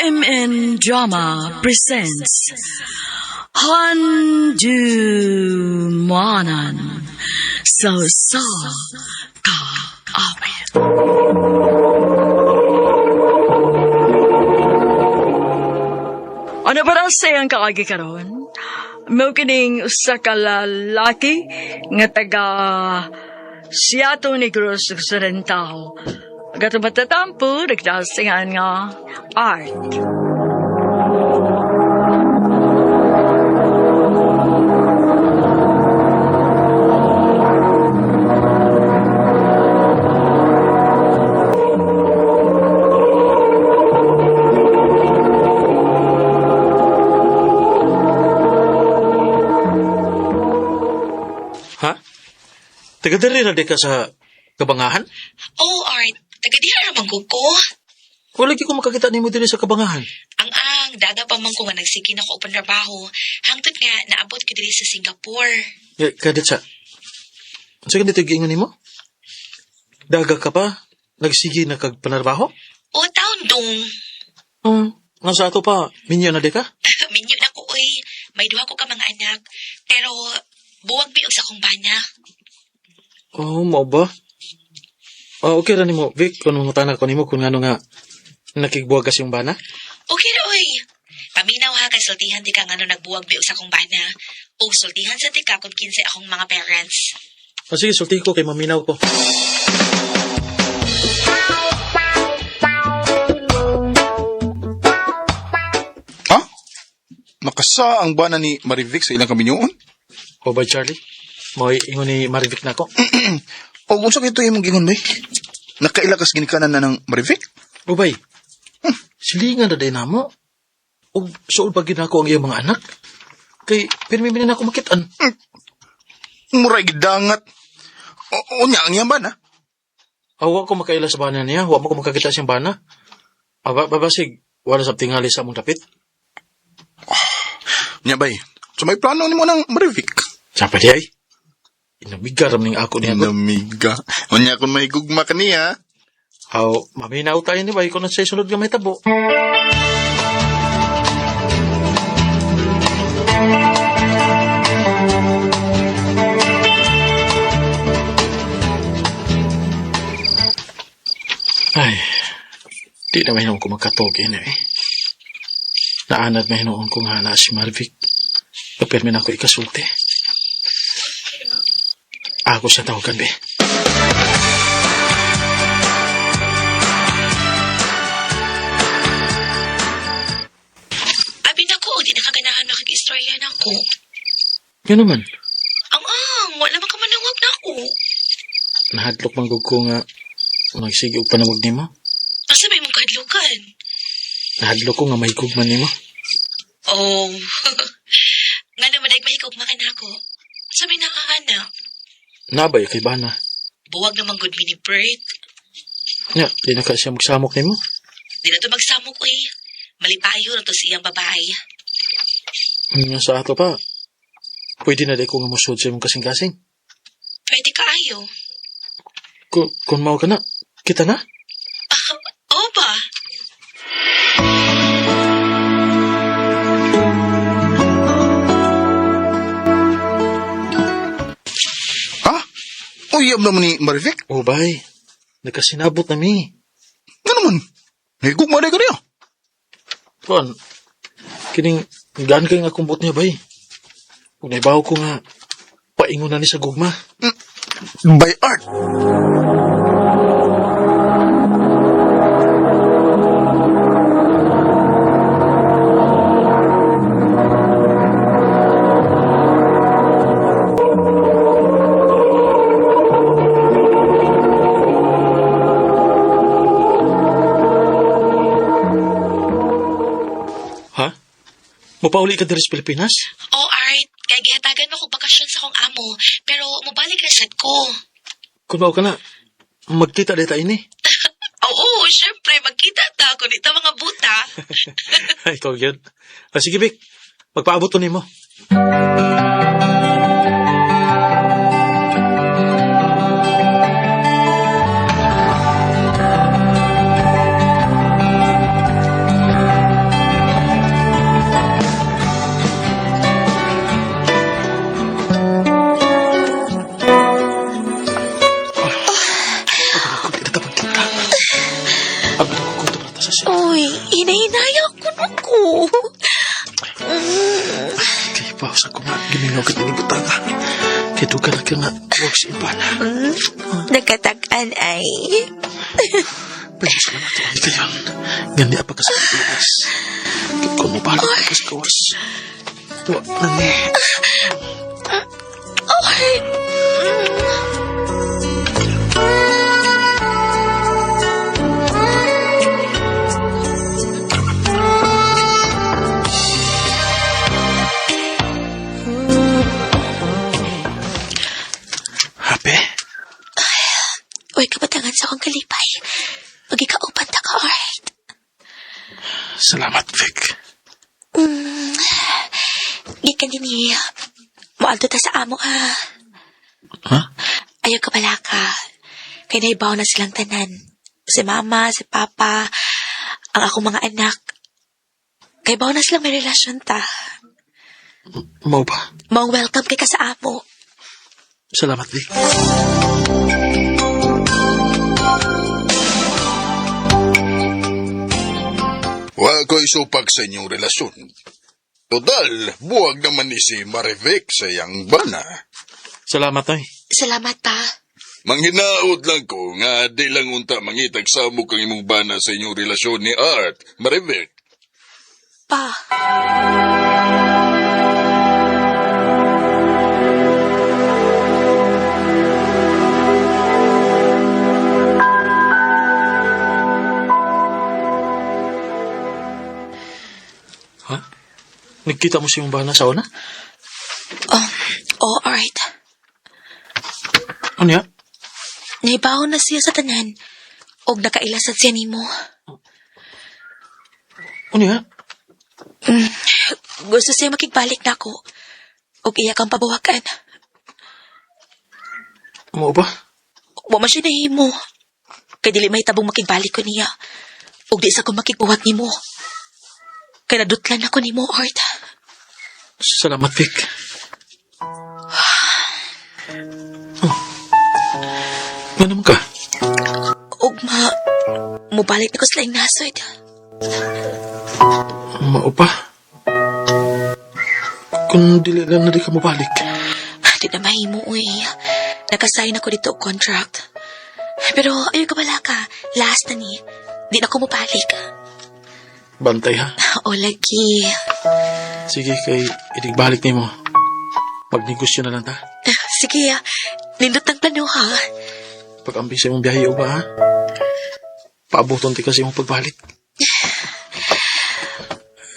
RMN Drama presents Handumanan sa Sa Kaawit. Ano ba raw sayang kaagi karon? Mao kining usa ka lalaki nga taga Seattle Negros Occidental. Gato matatampo, nagdasingan nga art. Ha? Taga diri ra di ka sa kabangahan? Oh, Art, taga diha ra man ko ko. Wala gyud ko makakita nimo diri sa kabangahan. Ang daga pa man ko nga nagsige na ko og trabaho. Hangtod nga naabot ko diri sa Singapore. Ya, kadit sa. Unsa ka dito giingon nimo? Daga ka pa? Nagsige na kag panarbaho? O taon dong. Nga sa ato pa, minyo na di ka? Minyo na ko oy. May duha ko ka mga anak. Pero buwag biog sa akong bana. Oh, mao ba? Ah, okay ra nimo, Vic, kung mangutana ko nimo kung ngano nga nakigbuwag kasi yung bana. Okay ra oy. Paminaw ha kay sultihan di ka ngano nagbuwag biog sa akong bana. O sultihan sa di ka kung kinsay akong mga parents. Ah, sige, sulti ko kay maminaw ko. Ha? Nakasa ang bana ni Marivic sa ilang kaminyoon? O ba, Charlie? Mo'y ingon ni Marivic na ako. O unsa kay ito imong gingon bay? Nakaila kas ginikanan na ng Marivic? Ubay, silingan na din namo. Ug suod pa gid nako ang iyang mga anak. Kay pirmi mi na ako makitaan. Muray gidangat. O unya ang iyang bana. Awa ko makaila sa bana niya, wa mo ko makakita siyang bana. Aba, babasig, wala sa tingali sa among dapit. Nya bay. So may plano nimo ng Marivic. Sapa di ay. Inamiga ram ning ako niya. Namiga. Unya kun may gugma kaniya. Aw, maminaw tayo ni bay kung sa sunod nga may tabo. Ay, di na mahinom ko magkatog ina eh. Naanad mahinoon ko nga na si Marvic. Kapirmi na ako ikasulti. Ako siya tawagan, be. Abi nako, di nakaganahan makag-istorya nako. Yan naman, Ang wala man ka manawag nako. nahadlok man gud ko nga magsige og panawag nimo. Asa may mong kahadlukan? Nahadlok ko nga mahigog man nimo. Oh. Nga naman ay mahigog makan ako. Sa may nakakana. Nabay kay bana. Buwag naman good mini Bert. Nya, di na ka siya magsamok nimo. Di na to magsamok oy. Malipayo na to sa iyang babae. Nga sa ato pa. Pwede na di ko nga mosud sa imong kasing-kasing. Pwede ka ayo. Kung mao ka na, kita na. Ah, oo ba? Ha? Uyab naman ni Marivic? Oh, bay. Nagkasinabot na mi. Nga naman. Nahigugma na kaniya. Kuan, kining gaan kay nga kumbot niya bay. Kung naibaw ko nga, paingon na ni sa gugma. By art. Ha? Mapauli ka diri sa Pilipinas? Oh, Art, kay gihatagan mo kog bakasyon sa akong amo, pero mobalik ra sad ko. Kung mao ka na, magkita di tayo ni. Oo, syempre, magkita ta kung di ta mga buta. Ay, ikaw yun. Ah, sige, Vic. Magpaabot to nimo. Uy, hinahinaya ko na ko. Kay pa sa ko nga, gimingaw ka tinibutang ka. Kay duga na ka nga, huwag sa ibana. Nagkatagan ay. Pwede salamat ang kayon. Gani apa ka sa pagkakas. Kung mo balik ka sa kawas. Wa na ni. Okay. Happy? Uy, kabatangan sa akong kalipay. Magikaupan ta ka, alright? Salamat, Vic. Gikan din niya. Mualto ta sa amo, ha? Ha? Ayaw ka pala ka. Kay naibaw na silang tanan. Si mama, si papa, ang akong mga anak. Kay baw na silang may relasyon ta. Mau ba? Maong welcome kay ka sa amo. Salamat, Vic. Wa ko isupak sa inyong relasyon. Total, buwag naman ni si Marivic sa iyang bana. Salamat, ay. Salamat ta. Manghinaot lang ko nga di lang unta mangitag samok ang imong bana sa inyong relasyon ni Art, Marivic. Pa. Ha? Nagkita mo si iyong bana sa una? Oh, alright. Ano ya? Naibaw na siya sa tanan. Og nakailasad siya nimo. Ano ya? Gusto siya makigbalik na ako. Og iya kang pabuwakan. Mau ba? Wa man siya nahimo. Kay dili may tabong makigbalik ko niya. Og di sa ko makigbuhat nimo. Kay nadutlan ako nimo, Art. Salamat, Vic. Oh. Nga naman ka? Og ma mobalik na ko sa laing nasod. Mao pa? Kung dili lang na di ka mabalik. Di na mahimo, uy. Nakasign ako dito og contract. Pero ayaw ka bala ka. Last na ni. Di na ko mobalik. Bantay ha. O lagi. Sige, kay inigbalik nimo. Magnegosyo na lang ta. Sige, ah. Nindot ang plano ha. Pag-ambi sa imong biyahe o ba ha? Paabuton ti kasi imong pagbalik.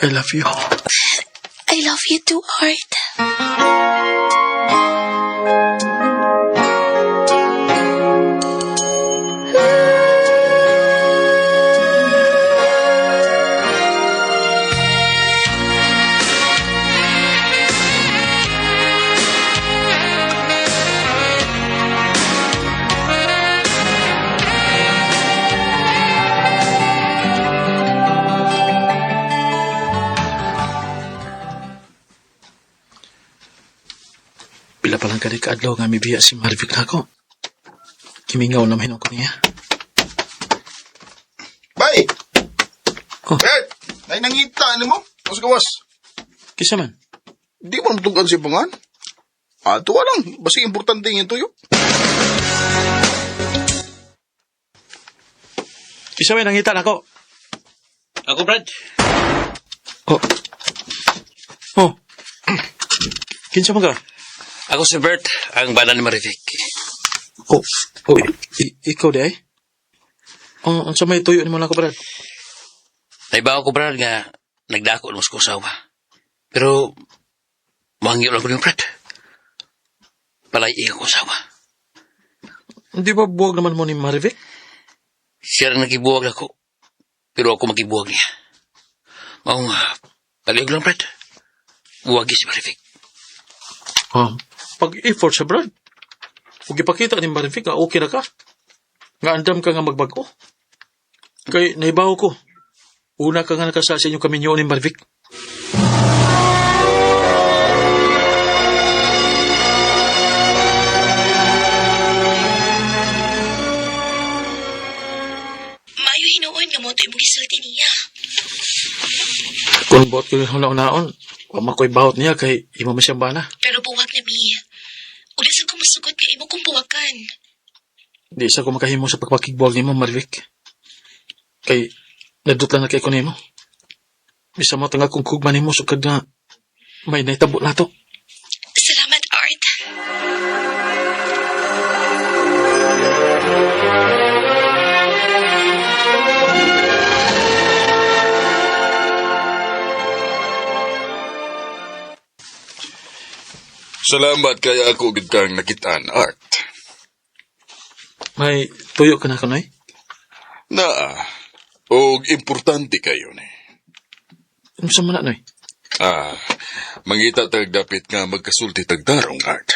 I love you. I love you too, Art. Pila pa lang kari kaadlaw nga mibiya si Marvic nako. Kimingaw na mahinom ko niya. Bay! Oh. Bert! Nay nangita ano mo? Mas gawas. Kisa man, Di mo natungkan si pangan. Ato lang, basta importante yung tuyo. kisa man nangita nako. Ako, Brad. Oh. Oh. Kinsa man ka? Ako si Bert, ang bana ni Marivic. Oh, oh, ikaw di ay? Oh, unsa may tuyo nimo nako brad? Naibaw ko, Brad, nga nagdako ng ko usawa. Pero, mangyo lang ko ni Brad. Palay ko usawa. Hindi ba buwag naman mo ni Marivic? Siya rin nagibuwag ako. Pero ako magibuwag niya. Mao nga, palihog lang, Brad. Buwagi si Marivic. Oh, pag-effort sa brad. Ug ipakita ni Marivic nga okay na ka. Nga andam ka nga magbag-o. Kay naibaw ko. Una ka nga nakasal sa inyong kaminyo ni Marivic. Maayo hinuon nga mo ito imong gisulti niya. Kung buot ko yung huna-unaon, wa man ko'y bawot niya kay imo man siyang bana. Pero buwag na mi. Uli sa ko masugot nga imo kong buwagan. Di sa ko makahimo sa pagpakigbuwag nimo, Marvic. Kay nadut lang na kay ko nimo. Bisa mo tanga kung kugma nimo sukad nga may naitabo na to. Salamat, Art. Salamat kay ako gid kang nakitaan, Art. May tuyo ka na kanoy? Naa, og importante kayo ni. Unsa man na noy? Ah, mangita tag dapit nga magkasulti tag tarong, Art.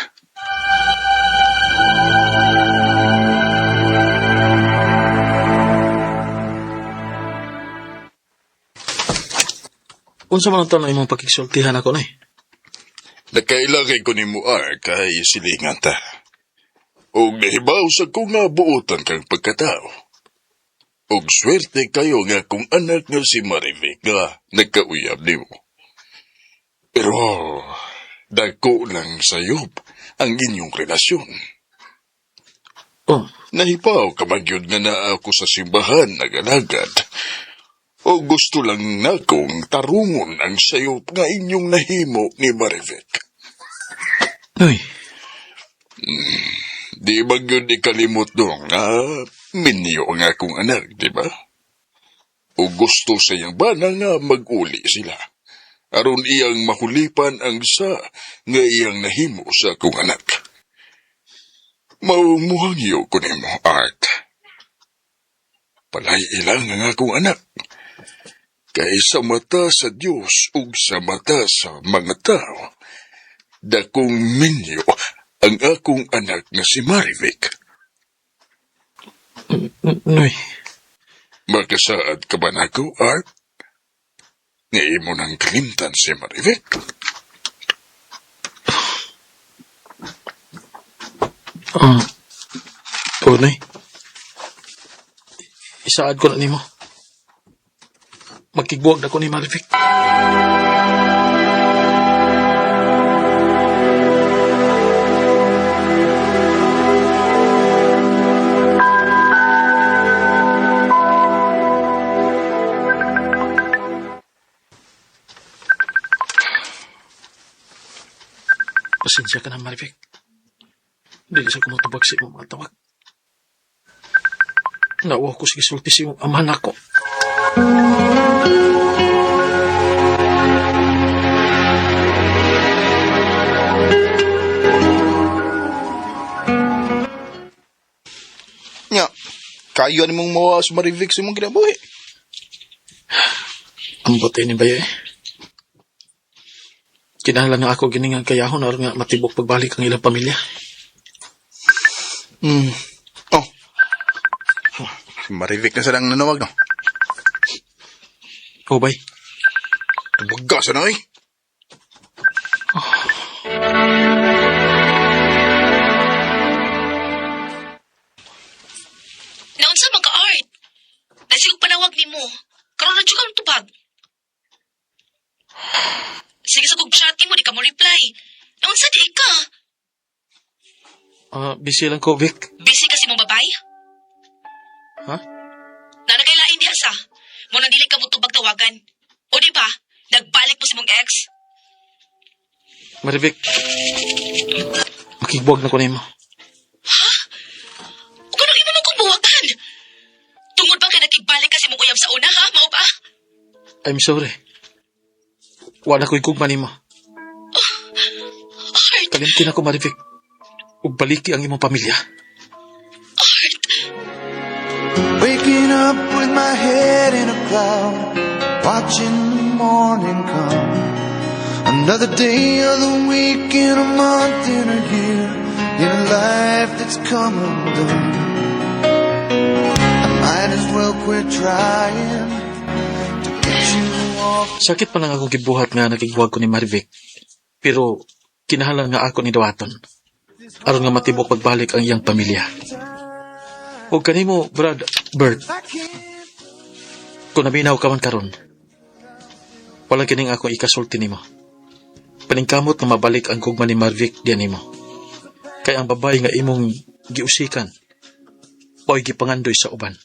Unsa man ang tanong imong pakigsultihan ako noy? Nakaila kay ko nimo, Art, kay silingan ta. Og nahibaw sa ko nga buotan kang pagkatao. Og swerte kayo nga kung anak nga si Marivic nga nagkauyab nimo. Pero dako lang sayop ang inyong relasyon. Oh, Nahibaw ka man yun nga naa ako sa simbahan nagalagad. O gusto lang nakong tarungon ang sayop nga inyong nahimo ni Marivic. noy. Di ba yun ikalimot dong nga minyo ang akong anak, di ba? O gusto sa iyang bana nga mag-uli sila. Aron iyang mahulipan ang sa nga iyang nahimo sa akong anak. Maumuhangyo ko nimo, Art. Palay ilang ang akong anak. Kay sa mata sa Dios ug sa mata sa mga tao, dakong minyo ang akong anak nga si Marivic. Noy. Makasaad ka ba nako, Art? Nga imo nang kalimtan si Marivic? Ah. Oh, noy. Isaad ko na nimo. Magkigbuwag na ko ni Marivic. Pasensya ka na, Marivic. Dili sa kumutubag sa imong mga tawag. Nauwa ko sa gisulti sa imong amahan ako. Nya, kayo ni mong mawa sa Marivic sa imong kinabuhi. Ang bote ni Baye. Kinahanglan nga ako giningan kayahon aron nga matibok pagbalik ang ilang pamilya. Oh. Si Marivic na silang nanawag, no? O bay, Tubag sa na, eh. Naunsa man ka, Art? Nasigog panawag nimo. Karon na jud ka tubag. Sige sa kog chat nimo di ka mo reply. Naunsa di ka? Busy lang ko, Vic. Busy kasi mong babay? Ha? Nanagay lain diha sa. Mo nang dili ka mo tubag tawagan. O di ba? Nagbalik po si mong ex. Marivic, makigbuwag na ko nimo. O kung imo mo kong buwagan? Tungod ba kay nakigbalik kasi mong uyab sa una ha? Mao ba? I'm sorry. Wala ko'y gugma nimo. Art, Kalimtin ako, Marivic. Ug baliki ang imong pamilya. Art. Waking up with my head in a cloud, watching the morning come. Another day of the week, in a month, in a year, in a life that's come undone. I might as well quit trying to get you off. Sakit pa lang akong gibuhat nga nakigbuwag ko ni Marivic. Pero kinahanglan nga ako ni Dawaton. Aron nga matibok pagbalik ang iyang pamilya. Ug kanimo, Brad Bert, kung naminaw ka man karon, Wala kining akong ikasulti nimo. Paningkamot nga mabalik ang gugma ni Marvic diyan nimo. Kay ang babae nga imong giusikan, mao'y gipangandoy sa uban.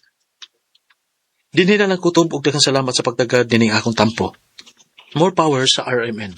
Dinhi na lang kutob og daghang salamat sa pagtagad nining akong tampo. More power sa RMN.